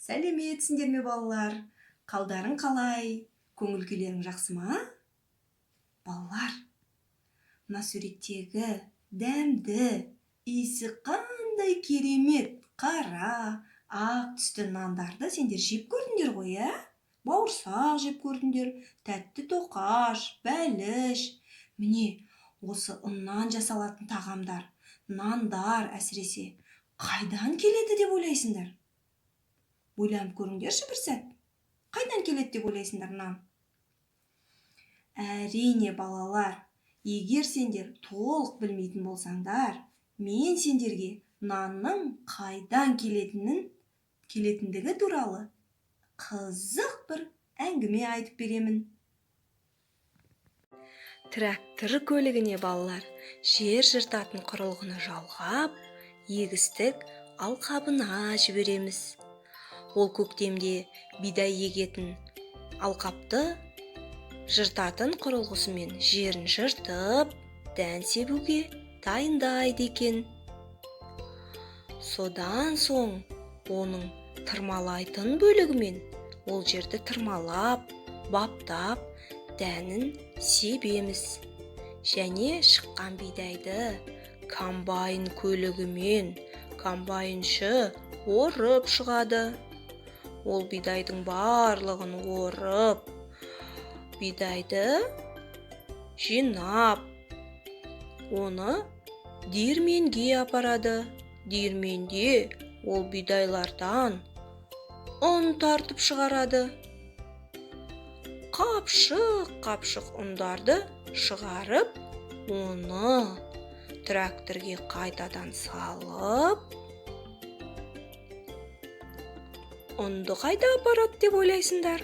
Сәлеметсіңдер ме, балалар? Қалдарың қалай? Көңіл күйлерің жақсы ма? Балалар, мына суреттегі дәмді, иісі қандай керемет қара, ақ түсті нандарды сендер жеп көрдіңдер ғой, ә? Бауырсақ жеп көрдіңдер, тәтті тоқаш, бәліш. Міне, осы ұннан жасалатын тағамдар, нандар әсіресе қайдан келеді деп ойлайсыңдар? Ойланып көріңдерші бір сәт. Қайдан келеді деп ойлайсыңдар нан? Әрине, балалар, егер сендер толық білмейтін болсаңдар, мен сендерге нанның қайдан келетіндігі туралы қызық бір әңгіме айтып беремін. Трактор көлігіне, балалар, жер жыртатын құрылғыны жалғап, егістік алқабына жібереміз. Ол көктемде бидай егетін алқапты жыртатын құрылғысымен жерін жыртып, дән себуге дайындайды екен. Содан соң оның тырмалайтын бөлігімен ол жерді тырмалап, баптап, дәнін себеміз. Және шыққан бидайды комбайн көлігімен комбайншы орып шығады. Ол бидайдың барлығын орып, бидайды жинап, оны диірменге апарады. Диірменде ол бидайлардан ұн тартып шығарады. Қапшық-қапшық ұндарды шығарып, оны тракторге қайтадан салып, ұнды қайда апарады деп ойлайсыңдар?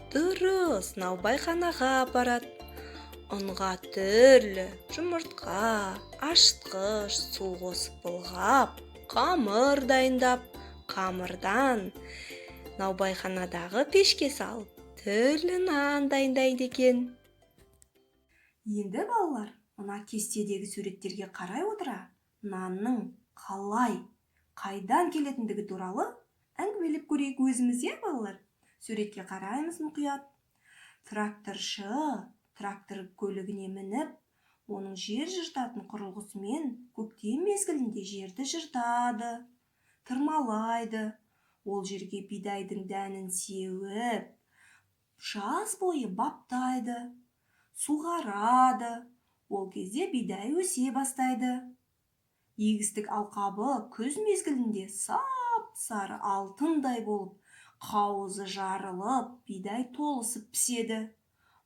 Дұрыс, наубайханаға апарады. Ұнға түрлі жұмыртқа, ашытқыш, су қосып былғап, қамыр дайындап, қамырдан наубайханадағы пешке салып, түрлі нан дайындайды екен. Енді, балалар, мына кестедегі суреттерге қарай отыра, нанның қалай, қайдан келетіндігі туралы әңгімелеп көрейік өзіміз, иә, балалар? Суретке қараймыз мұқият. Тракторшы трактор көлігіне мініп, оның жер жыртатын құрылғысымен көктем мезгілінде жерді жыртады, тырмалайды. Ол жерге бидайдың дәнін сеуіп, жаз бойы баптайды, суғарады. Ол кезде бидай өсе бастайды. Егістік алқабы күз мезгілінде сап-сары алтындай болып, қауызы жарылып, бидай толысып піседі.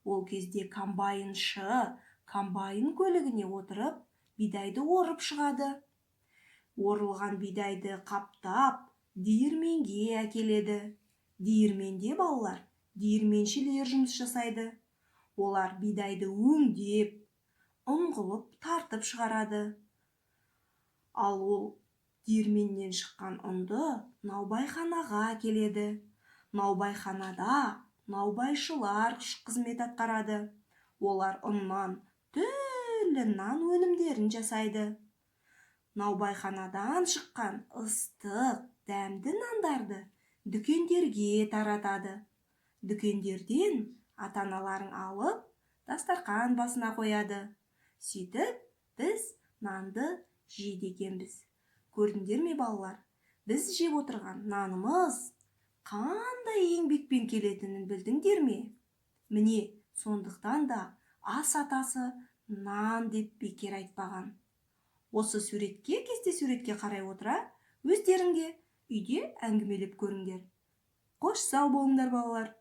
Ол кезде комбайншы комбайн көлігіне отырып, бидайды орып шығады. Орылған бидайды қаптап, диірменге әкеледі. Диірменде, балалар, диірменшілер жұмыс жасайды. Олар бидайды өңдеп, ұн қылып тартып шығарады. Ал ол диірменнен шыққан ұнды наубайханаға әкеледі. Наубайханада наубайшылар қызмет атқарады. Олар ұннан түрлі нан өнімдерін жасайды. Наубайханадан шыққан ыстық, дәмді нандарды дүкендерге таратады. Дүкендерден ата-аналарың алып, дастарқан басына қояды. Сөйтіп, біз нанды жейді екенбіз. Көрдіңдер ме, балалар? Біз жеп отырған нанымыз қандай еңбекпен келетінін білдіңдер ме? Міне, сондықтан да ас атасы нан деп бекер айтпаған. Осы суретке, кесте суретке қарай отыра, өздерің де үйде әңгімелеп көріңдер. Қош, сау болыңдар, балалар.